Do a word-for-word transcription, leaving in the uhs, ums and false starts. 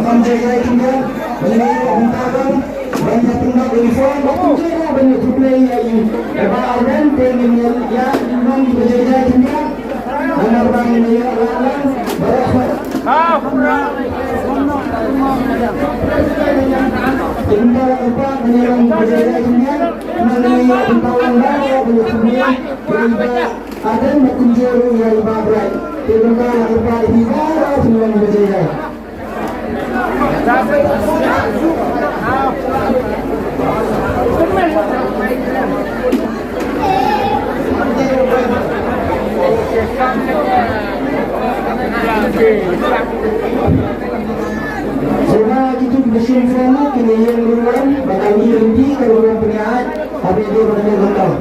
Ban jai jai khyndiat, ban ïa ïoh bynta ban, ban ïa pynbak uniform, ban pynjai ruh ban ïa khublei ïa i Bah Ardent, te ngin ïa ïa nong ban jai jai khyndiat. Namar ba ngin ïa ïoh lang lang baroh. Te mynta la kyrpad ban ïa nong ban jai jai khyndiat, nang ngin ïa ïoh bynta lang baroh ban ïa khublei ïa i Bah Ardent, ban pynjai ruh ïa i Bah Bright. Te mynta la kyrpad ïa i Bah Ardent ban jai jai. Shuwa kito kiba shim form ki la ïeng ruh wan ba kan ïeng ruh ka ruh pynïaid. Habis dia bertemu kau.